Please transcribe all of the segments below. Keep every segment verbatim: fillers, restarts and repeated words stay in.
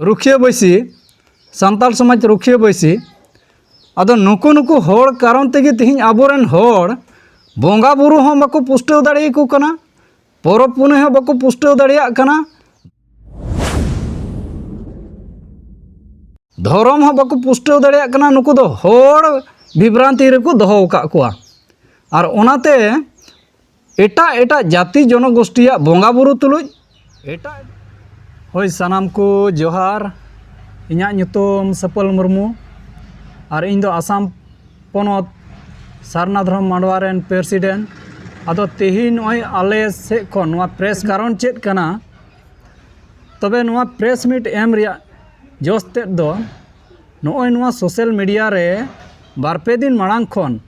ᱨᱩᱠᱷᱤᱭᱟᱹ ᱵᱟᱹᱭᱥᱤ, ᱥᱟᱱᱛᱟᱲ ᱥᱚᱢᱟᱡᱽ ᱨᱩᱠᱷᱤᱭᱟᱹ ᱵᱟᱹᱭᱥᱤ᱾ ᱟᱫᱚ ᱱᱩᱠᱩ ᱱᱩᱠᱩ ᱦᱚᱲ ᱠᱟᱨᱚᱱ ᱛᱮᱜᱮ ᱛᱮᱦᱮᱧ ᱟᱵᱚᱨᱮᱱ ᱦᱚᱲ ᱵᱚᱸᱜᱟ ᱵᱩᱨᱩ ᱦᱚᱸ ᱵᱟᱠᱚ ᱯᱩᱥᱴᱟᱹᱣ ᱫᱟᱲᱮᱭᱟᱠᱚ ᱠᱟᱱᱟ, ᱯᱚᱨᱚᱵᱽ ᱯᱩᱱᱟᱹᱭ ᱦᱚᱸ ᱵᱟᱠᱚ ᱯᱩᱥᱴᱟᱹᱣ ᱫᱟᱲᱮᱭᱟᱜ ᱠᱟᱱᱟ, ᱫᱷᱚᱨᱚᱢ ᱦᱚᱸ ᱵᱟᱠᱚ ᱯᱩᱥᱴᱟᱹᱣ ᱫᱟᱲᱮᱭᱟᱜ ᱠᱟᱱᱟ᱾ ᱱᱩᱠᱩ ᱫᱚ ᱦᱚᱲ ᱵᱤᱵᱷᱨᱟᱱᱛᱤ ᱨᱮᱠᱚ ᱫᱚᱦᱚ ᱟᱠᱟᱫ ᱠᱚᱣᱟ᱾ ᱟᱨ ᱚᱱᱟᱛᱮ ᱮᱴᱟᱜ ᱮᱴᱟᱜ ᱡᱟᱹᱛᱤ ᱡᱚᱱᱚᱜᱳᱥᱴᱤᱭᱟᱜ ᱵᱚᱸᱜᱟ ᱵᱩᱨᱩ ᱛᱩᱞᱩᱡ ᱮᱴᱟᱜ, ᱦᱳᱭ, ᱥᱟᱱᱟᱢ ᱠᱚ ᱡᱚᱦᱟᱨ᱾ ᱤᱧᱟᱹᱜ ᱧᱩᱛᱩᱢ ᱥᱟᱹᱯᱟᱹᱞ ᱢᱩᱨᱢᱩ ᱟᱨ ᱤᱧ ᱫᱚ ᱟᱥᱟᱢ ᱯᱚᱱᱚᱛ ᱥᱟᱨᱱᱟ ᱫᱷᱚᱨᱚᱢ ᱢᱟᱰᱣᱟ ᱨᱮᱱ ᱯᱨᱮᱥᱤᱰᱮᱱᱴ᱾ ᱟᱫᱚ ᱛᱮᱦᱮᱧ ᱱᱚᱜᱼᱚᱭ ᱟᱞᱮ ᱥᱮᱫ ᱠᱷᱚᱱ ᱱᱚᱣᱟ ᱯᱨᱮᱥ ᱠᱟᱨᱚᱱ ᱪᱮᱫ ᱠᱟᱱᱟ? ᱛᱚᱵᱮ ᱱᱚᱣᱟ ᱯᱨᱮᱥ ᱢᱤᱴ ᱮᱢ ᱨᱮᱭᱟᱜ ᱡᱚᱥ ᱛᱮᱫ ᱫᱚ ᱱᱚᱜᱼᱚᱭ ᱱᱚᱣᱟ ᱥᱳᱥᱟᱞ ᱢᱤᱰᱤᱭᱟ ᱨᱮ ᱵᱟᱨ ᱯᱮ ᱫᱤᱱ ᱢᱟᱲᱟᱝ ᱠᱷᱚᱱ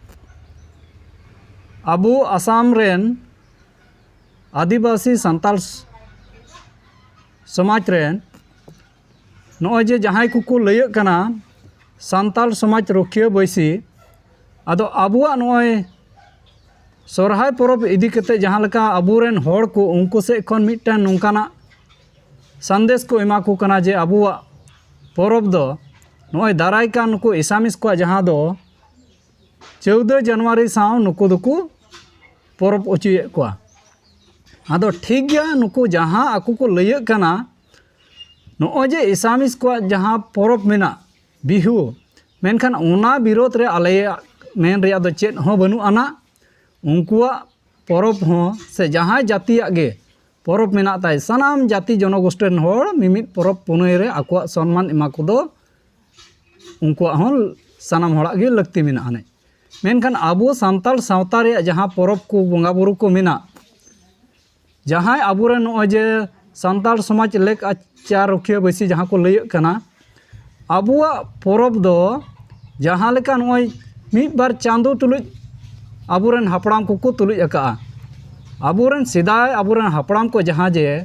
ᱟᱵᱚ ᱟᱥᱟᱢ ᱨᱮᱱ ᱟᱹᱫᱤᱵᱟᱹᱥᱤ ᱥᱟᱱᱛᱟᱲ ᱥᱚᱢᱟᱡᱽ ᱨᱮᱱ ᱱᱚᱜᱼᱚᱭ ᱡᱮ ᱡᱟᱦᱟᱸᱭ ᱠᱚᱠᱚ ᱞᱟᱹᱭᱟᱹᱜ ᱠᱟᱱᱟ ᱥᱟᱱᱛᱟᱲ ᱥᱚᱢᱟᱡᱽ ᱨᱩᱠᱷᱤᱭᱟᱹ ᱵᱟᱹᱭᱥᱤ, ᱟᱫᱚ ᱟᱵᱚᱣᱟᱜ ᱱᱚᱜᱼᱚᱭ ᱥᱚᱨᱦᱟᱭ ᱯᱚᱨᱚᱵᱽ ᱤᱫᱤ ᱠᱟᱛᱮ ᱡᱟᱦᱟᱸ ᱞᱮᱠᱟ ᱟᱵᱚᱨᱮᱱ ᱦᱚᱲ ᱠᱚ ᱩᱱᱠᱩ ᱥᱮᱫ ᱠᱷᱚᱱ ᱢᱤᱫᱴᱟᱝ ᱱᱚᱝᱠᱟᱱᱟᱜ ᱥᱟᱸᱫᱮᱥ ᱠᱚ ᱮᱢᱟ ᱠᱚ ᱠᱟᱱᱟ ᱡᱮ ᱟᱵᱚᱣᱟᱜ ᱯᱚᱨᱚᱵᱽ ᱫᱚ ᱱᱚᱜᱼᱚᱭ ᱫᱟᱨᱟᱭ ᱠᱟᱱ ᱱᱩᱠᱩ ᱮᱥᱟᱢᱤᱥ ᱠᱚᱣᱟᱜ ᱡᱟᱦᱟᱸ ᱫᱚ ᱪᱟᱹᱣᱫᱟᱹ ᱡᱟᱱᱩᱣᱟᱨᱤ ᱥᱟᱶ ᱱᱩᱠᱩ ᱫᱚᱠᱚ ᱯᱚᱨᱚᱵᱽ ᱚᱪᱚᱭᱮᱫ ᱠᱚᱣᱟ᱾ ᱟᱫᱚ ᱴᱷᱤᱠ ᱜᱮᱭᱟ, ᱱᱩᱠᱩ ᱡᱟᱦᱟᱸ ᱟᱠᱚ ᱠᱚ ᱞᱟᱹᱭᱟᱹᱜ ᱠᱟᱱᱟ ᱱᱚᱜᱼᱚᱭ ᱡᱮ ᱮᱥᱟᱢᱤᱥ ᱠᱚᱣᱟᱜ ᱡᱟᱦᱟᱸ ᱯᱚᱨᱚᱵᱽ ᱢᱮᱱᱟᱜ ᱵᱤᱦᱩ, ᱢᱮᱱᱠᱷᱟᱱ ᱚᱱᱟ ᱵᱤᱨᱳᱫᱷ ᱨᱮ ᱟᱞᱮᱭᱟᱜ ᱢᱮᱱ ᱨᱮᱭᱟᱜ ᱫᱚ ᱪᱮᱫ ᱦᱚᱸ ᱵᱟᱹᱱᱩᱜ ᱟᱱᱟ᱾ ᱩᱱᱠᱩᱣᱟᱜ ᱯᱚᱨᱚᱵᱽ ᱦᱚᱸ ᱥᱮ ᱡᱟᱦᱟᱸᱭ ᱡᱟᱹᱛᱤᱭᱟᱜ ᱜᱮ ᱯᱚᱨᱚᱵᱽ ᱢᱮᱱᱟᱜ ᱛᱟᱭ, ᱥᱟᱱᱟᱢ ᱡᱟᱹᱛᱤ ᱡᱚᱱᱚᱜᱳᱥᱴᱤ ᱨᱮᱱ ᱦᱚᱲ ᱢᱤᱢᱤᱫ ᱯᱚᱨᱚᱵᱽ ᱯᱩᱱᱟᱹᱭ ᱨᱮ ᱟᱠᱚᱣᱟᱜ ᱥᱚᱱᱢᱟᱱ ᱮᱢᱟ ᱠᱚᱫᱚ ᱩᱱᱠᱩᱣᱟᱜ ᱦᱚᱸ ᱥᱟᱱᱟᱢ ᱦᱚᱲᱟᱜ ᱜᱮ ᱞᱟᱹᱠᱛᱤ ᱢᱮᱱᱟᱜᱼᱟ᱾ ᱟᱱᱮᱡ ᱢᱮᱱᱠᱷᱟᱱ ᱟᱵᱚ ᱥᱟᱱᱛᱟᱲ ᱥᱟᱶᱛᱟ ᱨᱮᱭᱟᱜ ᱡᱟᱦᱟᱸ ᱯᱚᱨᱚᱵᱽ ᱠᱚ, ᱵᱚᱸᱜᱟ ᱵᱩᱨᱩ ᱠᱚ ᱢᱮᱱᱟᱜ, ᱡᱟᱦᱟᱸᱭ ᱟᱵᱚᱨᱮᱱ ᱱᱚᱜᱼᱚᱭ ᱡᱮ ᱥᱟᱱᱛᱟᱲ ᱥᱚᱢᱟᱡᱽ ᱞᱮᱠ ᱟᱪᱟᱨ ᱨᱩᱠᱷᱤᱭᱟᱹ ᱵᱟᱹᱭᱥᱤ ᱡᱟᱦᱟᱸ ᱠᱚ ᱞᱟᱹᱭᱟᱹᱜ ᱠᱟᱱᱟ, ᱟᱵᱚᱣᱟᱜ ᱯᱚᱨᱚᱵᱽ ᱫᱚ ᱡᱟᱦᱟᱸ ᱞᱮᱠᱟ ᱱᱚᱜᱼᱚᱭ ᱢᱤᱫ ᱵᱟᱨ ᱪᱟᱸᱫᱳ ᱛᱩᱞᱩᱡ ᱟᱵᱚᱨᱮᱱ ᱦᱟᱯᱲᱟᱢ ᱠᱚᱠᱚ ᱛᱩᱞᱩᱡ ᱟᱠᱟᱜᱼᱟ᱾ ᱟᱵᱚᱨᱮᱱ ᱥᱮᱫᱟᱭ ᱟᱵᱚᱨᱮᱱ ᱦᱟᱯᱲᱟᱢ ᱠᱚ ᱡᱟᱦᱟᱸ ᱡᱮ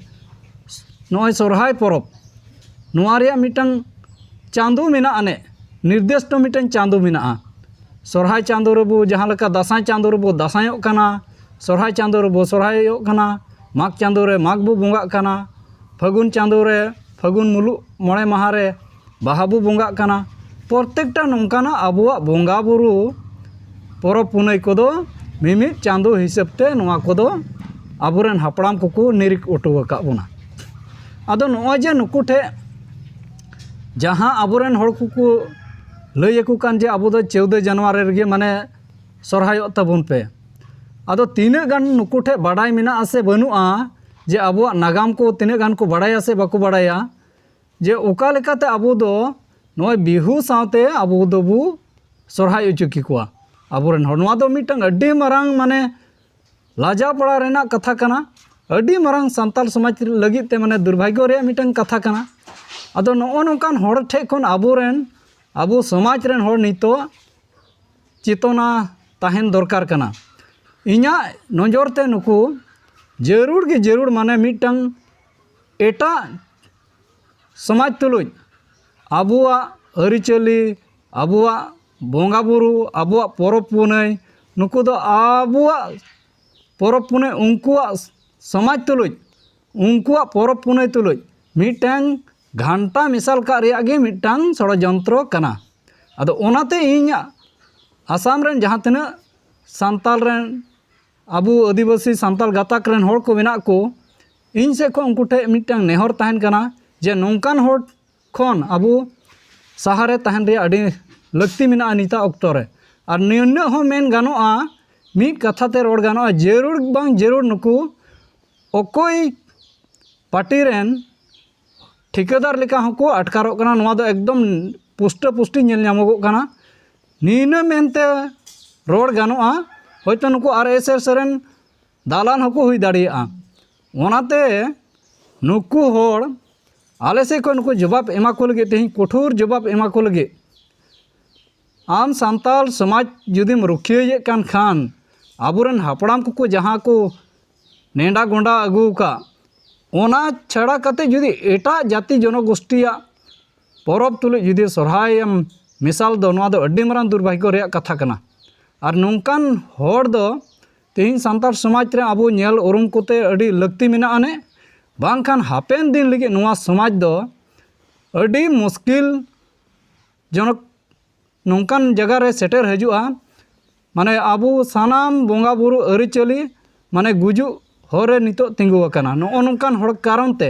ᱱᱚᱜᱼᱚᱭ ᱥᱚᱨᱦᱟᱭ ᱯᱚᱨᱚᱵᱽ, ᱱᱚᱣᱟ ᱨᱮᱭᱟᱜ ᱢᱤᱫᱴᱟᱝ ᱪᱟᱸᱫᱳ ᱢᱮᱱᱟᱜᱼᱟ, ᱟᱱᱮ ᱱᱤᱨᱫᱤᱥᱴᱚ ᱢᱤᱫᱴᱟᱝ ᱪᱟᱸᱫᱳ ᱢᱮᱱᱟᱜᱼᱟ᱾ ᱥᱚᱨᱦᱟᱭ ᱪᱟᱸᱫᱳ ᱨᱮᱵᱚ, ᱡᱟᱦᱟᱸ ᱞᱮᱠᱟ ᱫᱟᱸᱥᱟᱭ ᱪᱟᱸᱫᱳ ᱨᱮᱵᱚ ᱫᱟᱸᱥᱟᱭᱚᱜ ᱠᱟᱱᱟ, ᱥᱚᱨᱦᱟᱭ ᱪᱟᱸᱫᱳ ᱨᱮᱵᱚ ᱥᱚᱨᱦᱟᱭᱚᱜ ᱠᱟᱱᱟ, ᱢᱟᱜᱽ ᱪᱟᱸᱫᱳ ᱨᱮ ᱢᱟᱜᱽ ᱵᱚ ᱵᱚᱸᱜᱟᱜ ᱠᱟᱱᱟ, ᱯᱷᱟᱹᱜᱩᱱ ᱪᱟᱸᱫᱳ ᱨᱮ ᱯᱷᱟᱹᱜᱩᱱ ᱢᱩᱞᱩᱜ ᱢᱚᱬᱮ ᱢᱟᱦᱟ ᱨᱮ ᱵᱟᱦᱟ ᱵᱚ ᱵᱚᱸᱜᱟᱜ ᱠᱟᱱᱟ᱾ ᱯᱨᱚᱛᱮᱠᱴᱟ ᱱᱚᱝᱠᱟᱱᱟᱜ ᱟᱵᱚᱣᱟᱜ ᱵᱚᱸᱜᱟ ᱵᱩᱨᱩ ᱯᱚᱨᱚᱵᱽ ᱯᱩᱱᱟᱹᱭ ᱠᱚᱫᱚ ᱢᱤᱢᱤᱫ ᱪᱟᱸᱫᱳ ᱦᱤᱥᱟᱹᱵ ᱛᱮ ᱱᱚᱣᱟ ᱠᱚᱫᱚ ᱟᱵᱚᱨᱮᱱ ᱦᱟᱯᱲᱟᱢ ᱠᱚᱠᱚ ᱱᱤᱨᱤᱠ ᱚᱴᱚ ᱟᱠᱟᱫ ᱵᱚᱱᱟ᱾ ᱟᱫᱚ ᱱᱚᱜᱼᱚᱭ ᱡᱮ ᱱᱩᱠᱩ ᱴᱷᱮᱱ ᱡᱟᱦᱟᱸ ᱟᱵᱚᱨᱮᱱ ᱦᱚᱲ ᱠᱚᱠᱚ ᱞᱟᱹᱭ ᱟᱠᱚ ᱠᱟᱱ ᱡᱮ ᱟᱵᱚ ᱫᱚ ᱪᱟᱹᱣᱫᱟᱹ ᱡᱟᱱᱣᱟᱨ ᱨᱮᱜᱮ ᱢᱟᱱᱮ ᱥᱚᱨᱦᱟᱭᱚᱜ ᱛᱟᱵᱚᱱ ᱯᱮ, ᱟᱫᱚ ᱛᱤᱱᱟᱹᱜ ᱜᱟᱱ ᱱᱩᱠᱩ ᱴᱷᱮᱱ ᱵᱟᱰᱟᱭ ᱢᱮᱱᱟᱜᱼᱟ ᱥᱮ ᱵᱟᱹᱱᱩᱜᱼᱟ ᱡᱮ ᱟᱵᱚᱣᱟᱜ ᱱᱟᱜᱟᱢ ᱠᱚ ᱛᱤᱱᱟᱹᱜ ᱜᱟᱱ ᱠᱚ ᱵᱟᱰᱟᱭᱟ ᱥᱮ ᱵᱟᱠᱚ ᱵᱟᱰᱟᱭᱟ ᱡᱮ ᱚᱠᱟ ᱞᱮᱠᱟᱛᱮ ᱟᱵᱚ ᱫᱚ ᱱᱚᱜᱼᱚᱭ ᱵᱤᱦᱩ ᱥᱟᱶᱛᱮ ᱟᱵᱚ ᱫᱚᱵᱚ ᱥᱚᱨᱦᱟᱭ ᱚᱪᱚ ᱠᱮᱠᱚᱣᱟ ᱟᱵᱚᱨᱮᱱ ᱦᱚᱲ? ᱱᱚᱣᱟ ᱫᱚ ᱢᱤᱫᱴᱟᱝ ᱟᱹᱰᱤ ᱢᱟᱨᱟᱝ ᱢᱟᱱᱮ ᱞᱟᱡᱟᱣ ᱯᱟᱲᱟ ᱨᱮᱱᱟᱜ ᱠᱟᱛᱷᱟ ᱠᱟᱱᱟ᱾ ᱟᱹᱰᱤ ᱢᱟᱨᱟᱝ ᱥᱟᱱᱛᱟᱲ ᱥᱚᱢᱟᱡᱽ ᱞᱟᱹᱜᱤᱫ ᱛᱮ ᱢᱟᱱᱮ ᱫᱩᱨᱵᱷᱟᱜᱽᱭᱚ ᱨᱮᱭᱟᱜ ᱢᱤᱫᱴᱟᱝ ᱠᱟᱛᱷᱟ ᱠᱟᱱᱟ᱾ ᱟᱫᱚ ᱱᱚᱜᱼᱚ ᱱᱚᱝᱠᱟᱱ ᱦᱚᱲ ᱴᱷᱮᱱ ᱠᱷᱚᱱ ᱟᱵᱚᱨᱮᱱ, ᱟᱵᱚ ᱥᱚᱢᱟᱡᱽ ᱨᱮᱱ ᱦᱚᱲ ᱱᱤᱛᱚᱜ ᱪᱮᱛᱚᱱᱟ ᱛᱟᱦᱮᱱ ᱫᱚᱨᱠᱟᱨ ᱠᱟᱱᱟ᱾ ᱤᱧᱟᱹᱜ ᱱᱚᱡᱚᱨ ᱛᱮ ᱱᱩᱠᱩ ᱡᱟᱹᱨᱩᱲ ᱜᱮ ᱡᱟᱹᱨᱩᱲ ᱢᱟᱱᱮ ᱢᱤᱫᱴᱟᱝ ᱮᱴᱟᱜ ᱥᱚᱢᱟᱡᱽ ᱛᱩᱞᱩᱡ ᱟᱵᱚᱣᱟᱜ ᱟᱹᱨᱤᱪᱟᱹᱞᱤ, ᱟᱵᱚᱣᱟᱜ ᱵᱚᱸᱜᱟ ᱵᱩᱨᱩ, ᱟᱵᱚᱣᱟᱜ ᱯᱚᱨᱚᱵᱽ ᱯᱩᱱᱟᱹᱭ, ᱱᱩᱠᱩ ᱫᱚ ᱟᱵᱚᱣᱟᱜ ᱯᱚᱨᱚᱵᱽ ᱯᱩᱱᱟᱹᱭ ᱩᱱᱠᱩᱣᱟᱜ ᱥᱚᱢᱟᱡᱽ ᱛᱩᱞᱩᱡ, ᱩᱱᱠᱩᱣᱟᱜ ᱯᱚᱨᱚᱵᱽ ᱯᱩᱱᱟᱹᱭ ᱛᱩᱞᱩᱡ ᱢᱤᱫᱴᱟᱝ ᱜᱷᱟᱱᱴᱟ ᱢᱮᱥᱟᱞ ᱠᱟᱜ ᱨᱮᱭᱟᱜ ᱜᱮ ᱢᱤᱫᱴᱟᱝ ᱥᱚᱲᱚᱡᱚᱱᱛᱨᱚ ᱠᱟᱱᱟ᱾ ᱟᱫᱚ ᱚᱱᱟᱛᱮ ᱤᱧ ᱟᱥᱟᱢ ᱨᱮᱱ ᱡᱟᱦᱟᱸ ᱛᱤᱱᱟᱹᱜ ᱥᱟᱱᱛᱟᱲ ᱨᱮᱱ, ᱟᱵᱚ ᱟᱹᱫᱤᱵᱟᱹᱥᱤ ᱥᱟᱱᱛᱟᱲ ᱜᱟᱛᱟᱠ ᱨᱮᱱ ᱦᱚᱲ ᱠᱚ ᱢᱮᱱᱟᱜ ᱠᱚ, ᱤᱧ ᱥᱮᱫ ᱠᱷᱚᱱ ᱩᱱᱠᱩ ᱴᱷᱮᱱ ᱢᱤᱫᱴᱟᱝ ᱱᱮᱦᱚᱨ ᱛᱟᱦᱮᱱ ᱠᱟᱱᱟ ᱡᱮ ᱱᱚᱝᱠᱟᱱ ᱦᱚᱲ ᱠᱷᱚᱱ ᱟᱵᱚ ᱥᱟᱦᱟᱨᱮ ᱛᱟᱦᱮᱱ ᱨᱮᱭᱟᱜ ᱟᱹᱰᱤ ᱞᱟᱹᱠᱛᱤ ᱢᱮᱱᱟᱜᱼᱟ ᱱᱤᱛᱟᱜ ᱚᱠᱛᱚ ᱨᱮ᱾ ᱟᱨ ᱱᱤᱱᱟᱹᱜ ᱦᱚᱸ ᱢᱮᱱ ᱜᱟᱱᱚᱜᱼᱟ, ᱢᱤᱫ ᱠᱟᱛᱷᱟ ᱛᱮ ᱨᱚᱲ ᱜᱟᱱᱚᱜᱼᱟ, ᱡᱟᱹᱨᱩᱲ ᱵᱟᱝ ᱡᱟᱹᱨᱩᱲ ᱱᱩᱠᱩ ᱚᱠᱚᱭ ᱯᱟᱨᱴᱤ ᱨᱮᱱ ᱴᱷᱤᱠᱟᱹᱫᱟᱨ ᱞᱮᱠᱟ ᱦᱚᱸᱠᱚ ᱟᱴᱠᱟᱨᱚᱜ ᱠᱟᱱᱟ᱾ ᱱᱚᱣᱟ ᱫᱚ ᱮᱠᱫᱚᱢ ᱯᱩᱥᱴᱟᱹ ᱯᱩᱥᱴᱤ ᱧᱮᱞ ᱧᱟᱢᱚᱜᱚᱜ ᱠᱟᱱᱟ᱾ ᱱᱤᱱᱟᱹ ᱢᱮᱱᱛᱮ ᱨᱚᱲ ᱜᱟᱱᱚᱜᱼᱟ, ᱦᱚᱭᱛᱳ ᱱᱩᱠᱩ ᱟᱨ ᱮᱥ ᱮᱥ ᱨᱮᱱ ᱫᱟᱞᱟᱞ ᱦᱚᱸᱠᱚ ᱦᱩᱭ ᱫᱟᱲᱮᱭᱟᱜᱼᱟ᱾ ᱚᱱᱟᱛᱮ ᱱᱩᱠᱩ ᱦᱚᱲ ᱟᱞᱮ ᱥᱮᱫ ᱠᱷᱚᱱ ᱱᱩᱠᱩ ᱡᱚᱵᱟᱵ ᱮᱢᱟ ᱠᱚ ᱞᱟᱹᱜᱤᱫ, ᱛᱮᱦᱮᱧ ᱠᱚᱴᱷᱳᱨ ᱡᱚᱵᱟᱵ ᱮᱢᱟ ᱠᱚ ᱞᱟᱹᱜᱤᱫ, ᱟᱢ ᱥᱟᱱᱛᱟᱲ ᱥᱚᱢᱟᱡᱽ ᱡᱩᱫᱤᱢ ᱨᱩᱠᱷᱤᱭᱟᱹᱭᱮᱫ ᱠᱟᱱ ᱠᱷᱟᱱ, ᱟᱵᱚᱨᱮᱱ ᱦᱟᱯᱲᱟᱢ ᱠᱚᱠᱚ ᱡᱟᱦᱟᱸ ᱠᱚ ᱱᱮᱰᱟ ᱜᱚᱸᱰᱟ ᱟᱹᱜᱩ ᱟᱠᱟᱫ, ᱚᱱᱟ ᱪᱷᱟᱲᱟ ᱠᱟᱛᱮ ᱡᱩᱫᱤ ᱮᱴᱟᱜ ᱡᱟᱹᱛᱤ ᱡᱚᱱᱚᱜᱳᱥᱴᱤᱭᱟᱜ ᱯᱚᱨᱚᱵᱽ ᱛᱩᱞᱩᱡ ᱡᱩᱫᱤ ᱥᱚᱨᱦᱟᱭᱮᱢ ᱢᱮᱥᱟᱞ ᱫᱚ, ᱱᱚᱣᱟ ᱫᱚ ᱟᱹᱰᱤ ᱢᱟᱨᱟᱝ ᱫᱩᱨᱵᱷᱟᱜᱽᱭᱚ ᱨᱮᱭᱟᱜ ᱠᱟᱛᱷᱟ ᱠᱟᱱᱟ᱾ ᱟᱨ ᱱᱚᱝᱠᱟᱱ ᱦᱚᱲ ᱫᱚ ᱛᱮᱦᱮᱧ ᱥᱟᱱᱛᱟᱲ ᱥᱚᱢᱟᱡᱽ ᱨᱮ ᱟᱵᱚ ᱧᱮᱞ ᱩᱨᱩᱢ ᱠᱚᱛᱮ ᱟᱹᱰᱤ ᱞᱟᱹᱠᱛᱤ ᱢᱮᱱᱟᱜ ᱟᱱᱮ᱾ ᱵᱟᱝᱠᱷᱟᱱ ᱦᱟᱯᱮᱱ ᱫᱤᱱ ᱞᱟᱹᱜᱤᱫ ᱱᱚᱣᱟ ᱥᱚᱢᱟᱡᱽ ᱫᱚ ᱟᱹᱰᱤ ᱢᱩᱥᱠᱤᱞ ᱡᱚᱱᱚᱠ ᱱᱚᱝᱠᱟᱱ ᱡᱟᱭᱜᱟ ᱨᱮ ᱥᱮᱴᱮᱨ ᱦᱤᱡᱩᱜᱼᱟ᱾ ᱢᱟᱱᱮ ᱟᱵᱚ ᱥᱟᱱᱟᱢ ᱵᱚᱸᱜᱟ ᱵᱩᱨᱩ ᱟᱹᱨᱤᱪᱟᱹᱞᱤ ᱢᱟᱱᱮ ᱜᱩᱡᱩᱜ ᱦᱚᱨ ᱨᱮ ᱱᱤᱛᱚᱜ ᱛᱤᱸᱜᱩ ᱟᱠᱟᱱᱟ ᱱᱚᱜᱼᱚ ᱱᱚᱝᱠᱟᱱ ᱦᱚᱲ ᱠᱟᱨᱚᱱ ᱛᱮ᱾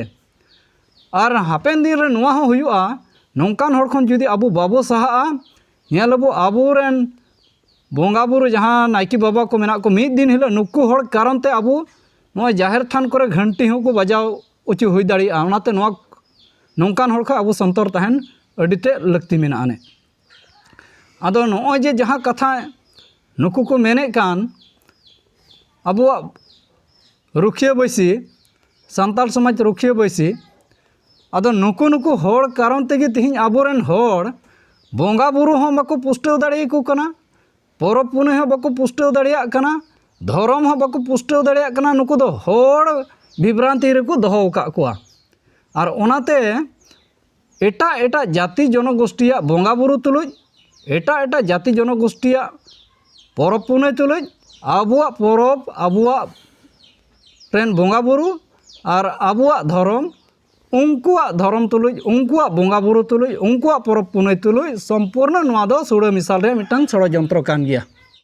ᱟᱨ ᱦᱟᱯᱮᱱ ᱫᱤᱱ ᱨᱮ ᱱᱚᱣᱟ ᱦᱚᱸ ᱦᱩᱭᱩᱜᱼᱟ, ᱱᱚᱝᱠᱟᱱ ᱦᱚᱲ ᱠᱷᱚᱱ ᱡᱩᱫᱤ ᱟᱵᱚ ᱵᱟᱵᱚ ᱥᱟᱦᱟᱜᱼᱟ, ᱧᱮᱞ ᱟᱵᱚ ᱟᱵᱚᱨᱮᱱ ᱵᱚᱸᱜᱟ ᱵᱩᱨᱩ ᱡᱟᱦᱟᱸ ᱱᱟᱭᱠᱮ ᱵᱟᱵᱟ ᱠᱚ ᱢᱮᱱᱟᱜ ᱠᱚ, ᱢᱤᱫ ᱫᱤᱱ ᱦᱤᱞᱳᱜ ᱱᱩᱠᱩ ᱦᱚᱲ ᱠᱟᱨᱚᱱ ᱛᱮ ᱟᱵᱚ ᱱᱚᱜᱼᱚᱭ ᱡᱟᱦᱮᱨ ᱛᱷᱟᱱ ᱠᱚᱨᱮ ᱜᱷᱟᱱᱴᱤ ᱦᱚᱸᱠᱚ ᱵᱟᱡᱟᱣ ᱦᱚᱪᱚ ᱦᱩᱭ ᱫᱟᱲᱮᱭᱟᱜᱼᱟ᱾ ᱚᱱᱟᱛᱮ ᱱᱚᱣᱟ ᱱᱚᱝᱠᱟᱱ ᱦᱚᱲ ᱠᱷᱚᱱ ᱟᱵᱚ ᱥᱚᱱᱛᱚᱨ ᱛᱟᱦᱮᱱ ᱟᱹᱰᱤ ᱛᱮᱫ ᱞᱟᱹᱠᱛᱤ ᱢᱮᱱᱟᱜᱼᱟ᱾ ᱟᱫᱚ ᱱᱚᱜᱼᱚᱭ ᱡᱮ ᱡᱟᱦᱟᱸ ᱠᱟᱛᱷᱟ ᱱᱩᱠᱩ ᱠᱚ ᱢᱮᱱᱮᱫ ᱠᱟᱱ ᱟᱵᱚᱣᱟᱜ ᱨᱩᱠᱷᱤᱭᱟᱹ ᱵᱟᱹᱭᱥᱤ, ᱥᱟᱱᱛᱟᱲ ᱥᱚᱢᱟᱡᱽ ᱨᱩᱠᱷᱤᱭᱟᱹ ᱵᱟᱹᱭᱥᱤ, ᱟᱫᱚ ᱱᱩᱠᱩ ᱱᱩᱠᱩ ᱦᱚᱲ ᱠᱟᱨᱚᱱ ᱛᱮᱜᱮ ᱛᱮᱦᱮᱧ ᱟᱵᱚᱨᱮᱱ ᱦᱚᱲ ᱵᱚᱸᱜᱟ ᱵᱩᱨᱩ ᱦᱚᱸ ᱵᱟᱠᱚ ᱯᱩᱥᱴᱟᱹᱣ ᱫᱟᱲᱮᱭᱟᱠᱚ ᱠᱟᱱᱟ, ᱯᱚᱨᱚᱵᱽ ᱯᱩᱱᱟᱹᱭ ᱦᱚᱸ ᱵᱟᱠᱚ ᱯᱩᱥᱴᱟᱹᱣ ᱫᱟᱲᱮᱭᱟᱜ ᱠᱟᱱᱟ, ᱫᱷᱚᱨᱚᱢ ᱦᱚᱸ ᱵᱟᱠᱚ ᱯᱩᱥᱴᱟᱹᱣ ᱫᱟᱲᱮᱭᱟᱜ ᱠᱟᱱᱟ᱾ ᱱᱩᱠᱩ ᱫᱚ ᱦᱚᱲ ᱵᱤᱵᱷᱨᱟᱱᱛᱤ ᱨᱮᱠᱚ ᱫᱚᱦᱚ ᱟᱠᱟᱫ ᱠᱚᱣᱟ᱾ ᱟᱨ ᱚᱱᱟᱛᱮ ᱮᱴᱟᱜ ᱮᱴᱟᱜ ᱡᱟᱹᱛᱤ ᱡᱚᱱᱚᱜᱳᱥᱴᱤᱭᱟᱜ ᱵᱚᱸᱜᱟ ᱵᱩᱨᱩ ᱛᱩᱞᱩᱡ, ᱮᱴᱟᱜ ᱮᱴᱟᱜ ᱡᱟᱹᱛᱤ ᱡᱚᱱᱚᱜᱳᱥᱴᱤᱭᱟᱜ ᱯᱚᱨᱚᱵᱽ ᱯᱩᱱᱟᱹᱭ ᱛᱩᱞᱩᱡ ᱟᱵᱚᱣᱟᱜ ᱯᱚᱨᱚᱵᱽ, ᱟᱵᱚᱣᱟᱜ ᱨᱮᱱ ᱵᱚᱸᱜᱟ ᱵᱩᱨᱩ ᱟᱨ ᱟᱵᱚᱣᱟᱜ ᱫᱷᱚᱨᱚᱢ, ᱩᱱᱠᱩᱣᱟᱜ ᱫᱷᱚᱨᱚᱢ ᱛᱩᱞᱩᱡ, ᱩᱱᱠᱩᱣᱟᱜ ᱵᱚᱸᱜᱟ ᱵᱩᱨᱩ ᱛᱩᱞᱩᱡ, ᱩᱱᱠᱩᱣᱟᱜ ᱯᱚᱨᱚᱵᱽ ᱯᱩᱱᱟᱹᱭ ᱛᱩᱞᱩᱡ ᱥᱚᱢᱯᱩᱨᱱᱚ ᱱᱚᱣᱟ ᱫᱚ ᱥᱩᱲᱟᱹ ᱢᱮᱥᱟᱞ ᱨᱮᱭᱟᱜ ᱢᱤᱫᱴᱟᱝ ᱥᱚᱲᱚᱡᱚᱱᱛᱨᱚ ᱠᱟᱱ ᱜᱮᱭᱟ᱾